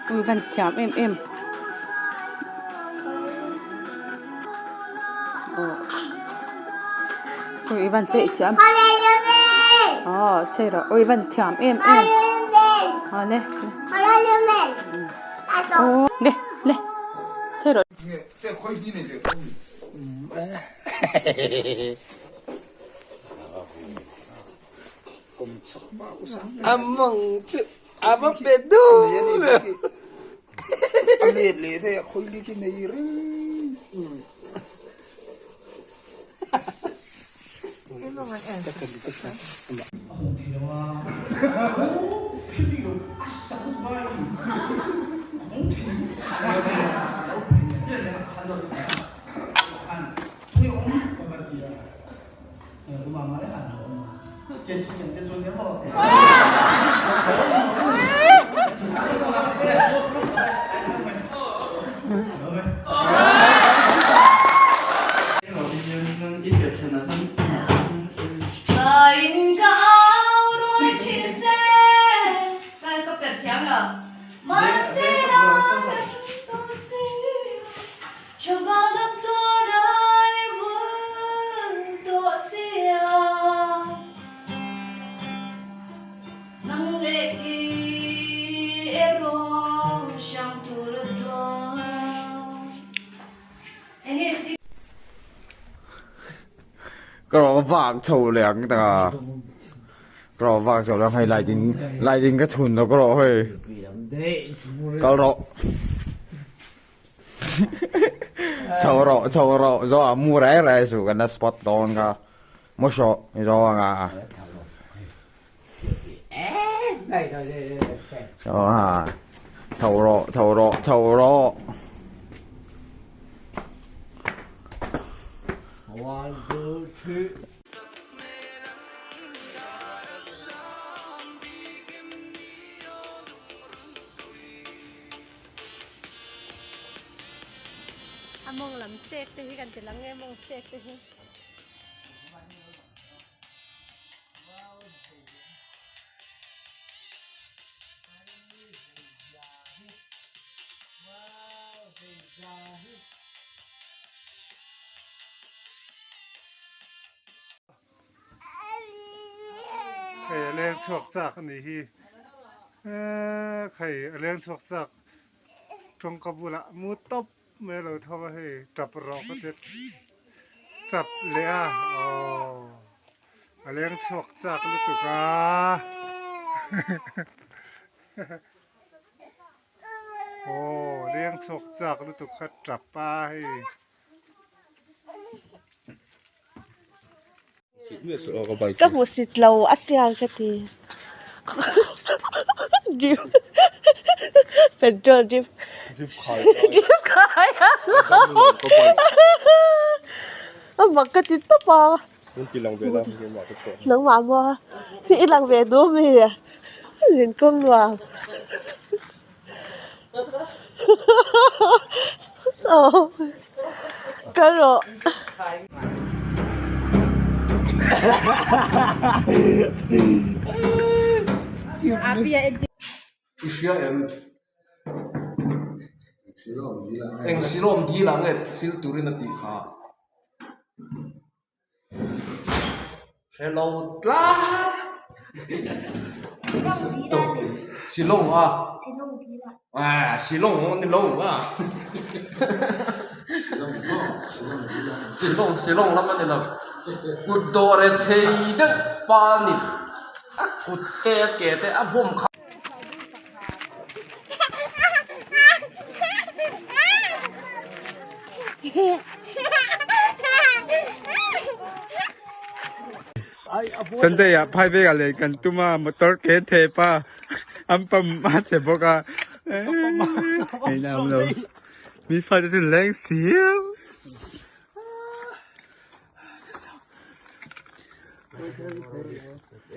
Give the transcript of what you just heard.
Ui van thiam em em aw ui van chei thiam aw chei rawh ui van thiam em em aw le aw le le chei rawh. Amang chu ava pe dun a. Ka rawh vak chho leh ang ta ka rawh vak chho leh ang hei light in light in ka chhun lo ka rawh hei kal rawh chho rawh chho rawh zo ah mu reng reng suh kan la spot dawn kha maw hrawh i zo ang a chho rawh chho rawh chho rawh. One two three. A mawng lam sek te hi kan ti lang nge mawng sek te hi. Hei a leng chhuak chak a nih hi eee hei a leng chhuak chak tawngka bulah mu tawp mai a lo tho a hei tap rawh ka ti tap leh a aww a leng chhuak chak lutuk a aww leng chhuak chak lutuk kha tap a hei. Ka hmusit lo a sial ka ti drip petrol drip drip khai a a mak ka ti tawp a nangmah maw i lang ve duh mi. Zin kawng nuam. Aw ka rawh. I hria em? Eng silawm dil ah nge sil turin a tih kha? Hrelo tlat! Silawng a? Ah, silawng ni lo a. Silawng silawng lam a ni lo. Kut dawr e thei deuh pa a ni. A kut te a ke te a bawm kha. Sunday ah phai vek ah leh kan tum a motor ke thep a an pump a che bawk a hei na awm lo mi fate chu leng siam.